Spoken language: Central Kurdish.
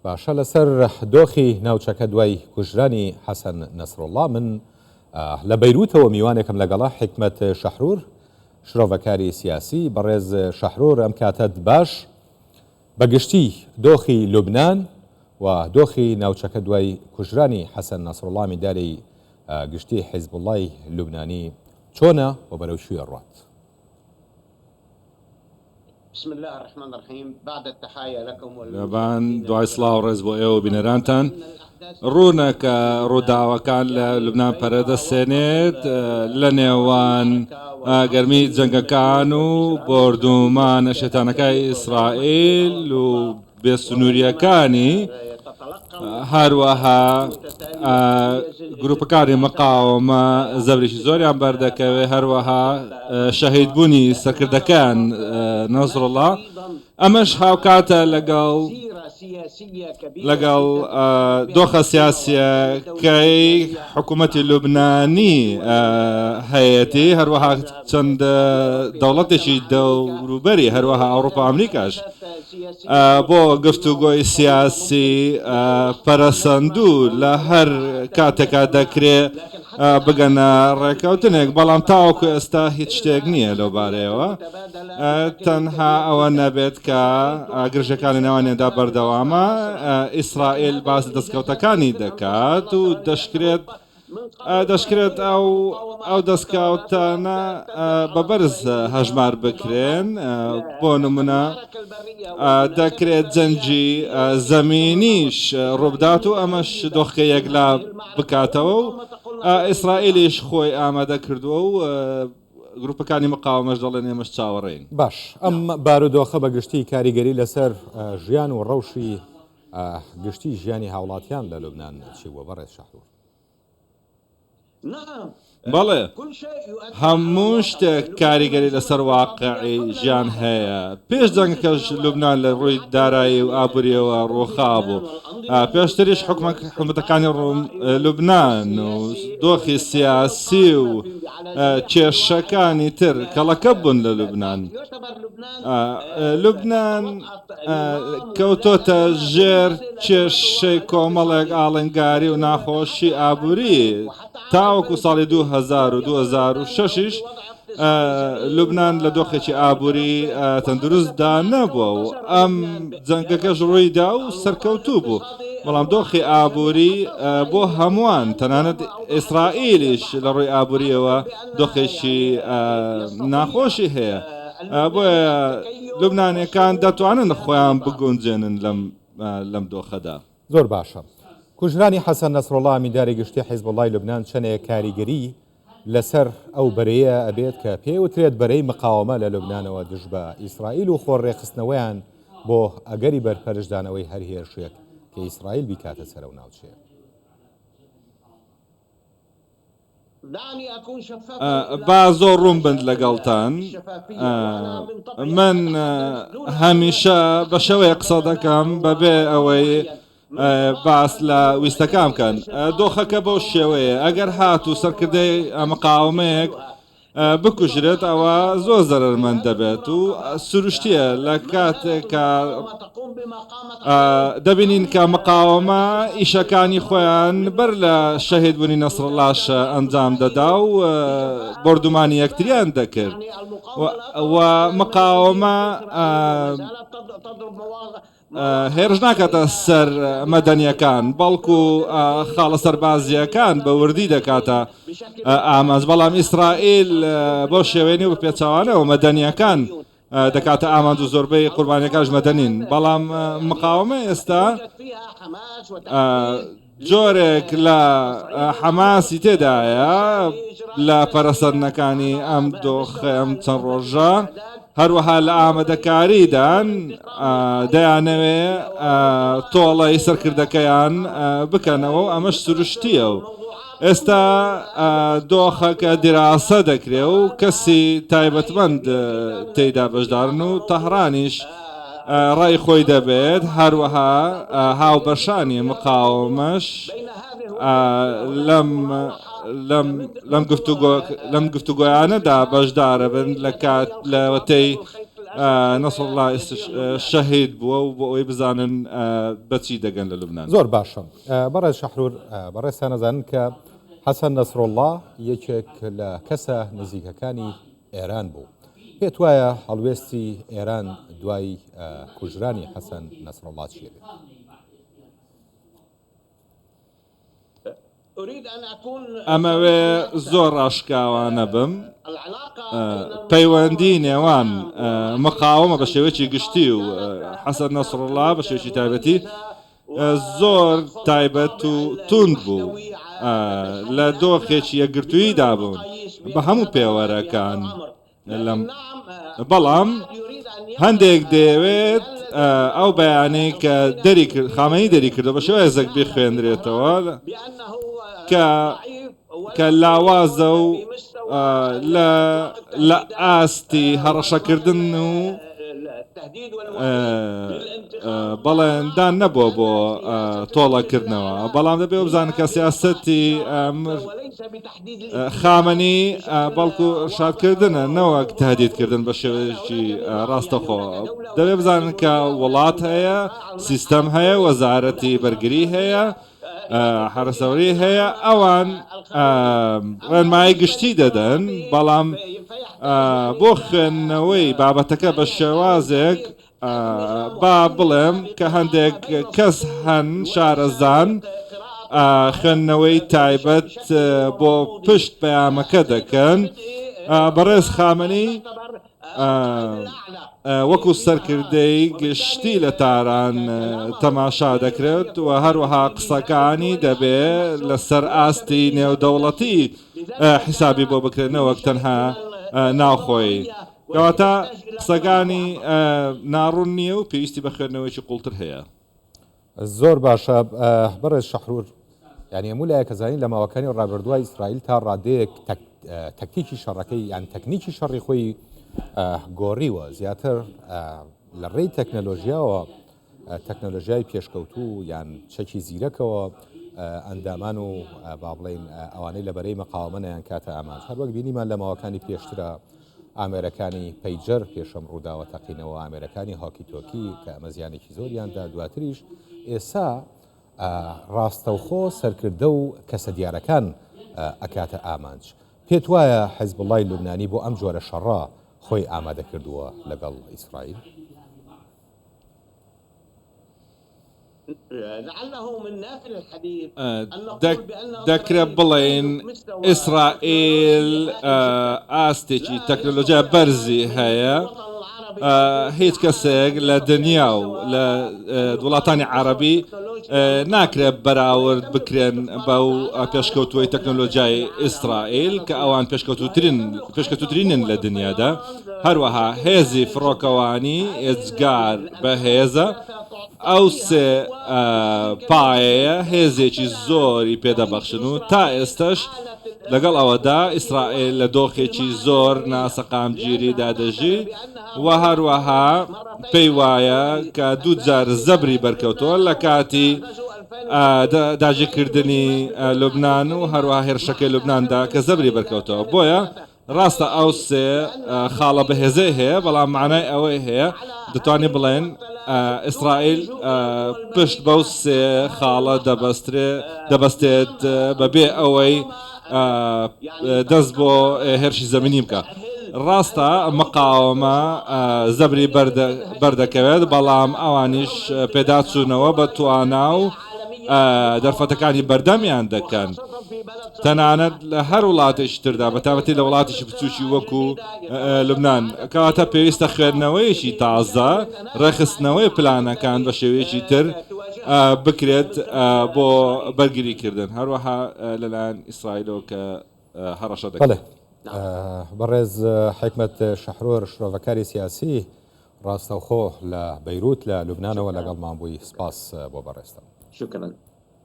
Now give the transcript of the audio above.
باشە لەسەر دۆخی ناوچەکە دوای کوژرانی حەسەن نەسروڵڵا من لە بەیروتەوە میوانێکم لەگەڵە حیکمەت شەحرور شرۆڤەکاری سیاسی بەڕێز شەحرور ئەم کاتەت باش بە گشتی دۆخی لوبنان و دۆخی ناوچەکە دوای کوژرانی حەسەن نەسروڵڵا ئەمینداری گشتی حیزبوڵڵای لوبنانی چۆنە و بەرەو کوێ ڕوات؟ لەبان دوای سڵاو ڕێز بۆ ئێوە بینەرانتان ڕوونە کە ڕووداوەکان لە لوبناان پەرە دەسێنێت لە نێوان گەرمی جەنگەکان و بۆردومانە شێتانەکای ئیسرائیل و بێسنووریەکانی هەروەها گروپەکانی مقاومە زەبرێکی زۆریان بەردەکەوێت هەروەها شەهیدبوونی سەرکردەکان نەسڕڵا ئەمەش هاوکاتە لەگەڵ لەگەڵ دۆخە سیاسیەکەی حکوومەتی لوبنانی هەیەتی هەروەها چەند دەوڵەتێکی دەوروبەری هەروەها ئەوروپا ئەمریکاش بۆ گفتوگۆی سیاسی پەرەسەندوو لە هەر کاتێکا دەکرێ بگەنە ڕێککەوتنێک، بەڵام تاوەکو ئێستا هیچ شتێک نییە لەو بارەیەوە، تەنها ئەوە نەبێت کە گرژەکانی نێوانیاندا بەردەوامە، ئیسرائیل باس لە دەستکەوتەکانی دەکات و دەشکرێت دەشکرێت ئەو ئەو دەستکەوتانە بە بەرز هەژمار بکرێن بۆ نمونە دەکرێت جەنگی زەمینیش ڕووبدات و ئەمەش دۆخەکە یەکلا بکاتەوە و ئیسرائیلیش خۆی ئامادە کردووە و گروپەکانی مقاومەش دەڵێن ئێمەش چاوەڕێین. باش ئەم بارودۆخە بە گشتی کاریگەری لەسەر ژیان و ڕەوشی گشتی ژیانی هاوڵاتیان لە لوبنان چی بووە بەڕێز شەحرور؟ بەڵێ، هەموو شتێک کاریگەری لەسەر واقعی ژیان هەیە. پێش جەنگەکەش لوبنان لە ڕووی دارایی و ئابوورییەوە ڕووخابوو. پێشتریش حکومەتەکانی لوبنان و دۆخی سیاسی و کێشەکانی تر کەڵەکە بوون لە لوبنان. لوبنان کەوتۆتە ژێر کێشەی کۆمەڵێک ئاڵنگاری و ناخۆشی ئابووری تاوەکو ساڵی 2000 و 2006 لوبناان لە دۆخێکی ئابووری تەندروستدا نەبووە و ئەم جەنگەکەش ڕوویدا و سەرکەوتوو بوو بەڵام دۆخی ئابووری بۆ هەمووان تەنانەت ئیسرائیلیش لە ڕووی ئابووریەوە دۆخێکی ناخۆشی هەیە بۆیە لوبنانیەکان دەتوانن خۆیان بگونجێنن لەم لەم دۆخەدا. زۆر باشە. کوژرانی حەسەن نەسروڵڵا ئەمینداری گشتی حیزبوڵڵای لوبنان چەنێ کاریگەری لەسەر ئەو بەرەیە ئەبێت کە پێی وترێت بەرەی مقاوەمە لە لوبنانەوە دژ بە ئیسرائیل و خۆ ڕێکخستنەوەیان بۆ ئەگەری بەرپەرچدانەوەی هەر هێرشێک کە ئیسرائیل بیکاتە سەر ئەو ناوچەیە؟ با زۆر ڕوون بن لەگەڵتان من هەمیشە بە شێوەیە قسە دەکەم بەبێ ئەوەی باس لە ویستەکان بکەن دۆخەکە بەو شێوەیە ئەگەر هات و سەرکردەی مقاومەیەک بکوژرێت ئەوە زۆر زەرەرمەند دەبێت و سروشتیە لە کاتێک کە دەبینین کە مقاومە ئیشەکانی خۆیان بەر لە شەهید بوونی نەسڕڵاش ئەنجام دەدا و بۆردومانی یەکتریان دەکرد و مقاومە هێرش ناکاتە سەر مەدەنیەکان بەڵکو خاڵە سەربازیەکان بە وردی دەکاتە ئامانج بەڵام ئیسرائیل بۆ شێوێنی و پێچوانەوە مەدەنیەکان دەکاتە ئامانج و زۆربەی قوربانیەکانش مەدەنین بەڵام مقاومە ئێستا جۆرێک لە حەماسی تێدایە لە پەرەسەندنەکانی ئەم دۆخە ئەم چەند ڕۆژە هەروەها لە ئامادەکاریدان دەیانەوێ تۆڵەی سەرکردەکەیان بکەنەوە و ئەمەش سروشتیە و ئێستا دۆخەکە دیراسە دەکرێ و کەسی تایبەتمەند تێیدا بەشدارن و تەهرانیش ڕای خۆی دەبێت، هەروەها هاوبەشانی مقاومەش لەم لەم لەم گفتوگۆ لەم گفتوگۆیانەدا بەشدارەبن لە کات لەوەتەی. نەسڕوڵڵا شەهید بووە و بۆ ئەوەی بزانن بەچی دەگەن لە لوبنان. زۆر باشە بەڕێز شەحرور، بەڕێزتان ئەزانن کە حەسەن نەسڕوڵڵا یەکێک لە کەسە نزیکەکانی ئێران بوو. پێت وایە هەڵوێستی ئێران دوای کوژرانی حەسەن نەسڕوڵڵا چییە بێت؟ ئەمەوێ زۆر ڕاشکاوانە بم، پەیوەندی نێوان مقاومە بە شێوەیەکی گشتی و حەسەن نەسڕوڵڵا بە شێوەیەکی تایبەتی زۆر تایبەت و توند بوو، لە دۆخێکی یەکگرتووییدا بوون بە هەموو پێوەرەکان. لەم بەڵام هەندێک دەیەوێت ئەو بەیانەی کە دەری کرد خامەنی دەری کردو بە شێوازێک بخوێنرێتەوە کە کە لاوازە و لە لە ئاستی هەڕەشەکردن و بەڵێندان نەبووە بۆ تۆڵەکردنەوە بەڵام دەبێ بزانن کە سیاسەتی خامەنی بەڵکو شادکردنە نەوەک تهدیدکردن بە شێوەیەکی ڕاستەخۆ دەبێ بزانن کە وڵات هەیە سیستەم هەیە وەزارەتی بەرگری هەیە حەرەسەوری هەیە ئەوان ڕێنمایی گشتی دەدەن بەڵام بۆ خوێندنەوەی بابەتەکە بە شێوازێک با بڵێم کە هەندێک کەس هەن شارەزان خوێندنەوەی تایبەت بۆ پشت پەیامەکە دەکەن بەڕێز خامنەی وەکو سەرکردەی گشتی لە تاران تەماشا دەکرێت و هەروەها قسەکانی دەبێ لەسەر ئاستی نێودەوڵەتی حیسابی بۆ بکرێت نەوەک تەنها ناوخۆیی. کەواتە قسەکانی ناڕوون نییە و پێویستی بە خوێندنەوەیەکی قوڵتر هەیە. زۆر باشە بەڕێز شەحرور، یانی هەموو لایەک ئەزانین لە ماوەکانی ڕابردووە ئیسرائیل تا ڕادەیەک تەکتیکی شەڕەکەی یان تەکنیکی شەڕی خۆی گۆڕیوە زیاتر لە ڕێی تەکنەلۆژیاوە تەکنەلۆژیای پێشکەوتوو یان چەکی زیرەکەوە ئەندامان و با بڵێین ئەوانەی لە بەرەی مەقاومە نەیان کاتە ئامانج هەروەک بینیمان لە ماوەکانی پێشترا ئامێرەکانی پەیجەر پێش ئەم ڕووداوە تەقینەوە، ئامێرەکانی هاکی تۆکی کە ئەمە زیانێکی زۆریان دا، دواتریش ئێسا ڕاستەوخۆ سەرکردە و کەسە دیارەکان ئەکاتە ئامانج. پێت وایە حیزبوڵڵای لوبنانی بۆ ئەم جۆرە شەڕە خۆی ئامادە کردووە لەگەڵ ئیسرائیل؟ دەکرێت بڵێین ئیسرائیل ئاستێکی تەکنەلۆژیای بەرزی هەیە، هیچ کەسێک لە دنیا و لە وڵاتانی عەرەبی ناکرێت بەراورد بکرێن بەو پێشکەوتووەی تەکنەلۆژیای ئیسرائیل کە ئەوان پێشکەوتووترین پێشکەوتووترینن لە دنیادا، هەروەها هێزی فڕۆکەوانی ئێجگار بەهێزە. ئەو سێ پایەیە هێزێکی زۆری پێدەبەخشن و تا ئێستەش لەگەڵ ئەوەدا ئیسرائیل لە دۆخێکی زۆر ناسەقامگیریدا دەژی و هەروەها پێی وایە کە دووجار زەبری بەرکەوتووە لە کاتی داگیرکردنی لوبنان و هەروەها هێرشەکەی لوبناندا کە زەبری بەرکەوتەوە بۆیە ڕاستە ئەو سێ خاڵە بەهێزەی هەیە، بەڵام مانای ئەوەی هەیە دەتوانین بڵێن ئیسرائیل پشت بەو سێ خاڵە دەبەسترێ دەبەستێت بەبێ ئەوەی دەست بۆ هێرشی زەمینی بکە. ڕاستە مقاومە زەبری بەردەکەوێت، بەڵام ئەوانیش پێداچوونەوە بە توانا و دەرفەتەکانی بەردەمیان دەکەن. تەنانەت لە هەر وڵاتێکی تردا بە تایبەتی لە وڵاتێکی بچووکی وەکو لوبنان کەواتە پێویستە خوێندنەوەیەکی تازە ڕێکخستنەوەی پلانەکان بە شێوەیەکی تر بکرێت بۆ بەرگریکردن هەروەها لەلایەن ئیسرائیلەوە کە هەڕەشە دەکرێت. بەڕێز حیکمەت شەحرۆر شرۆڤەکاری سیاسی ڕاستەوخۆ لە بەیروت لە لوبنانەوە لەگەڵمان بووی سپاس بۆ بەڕێزتان. شکرا.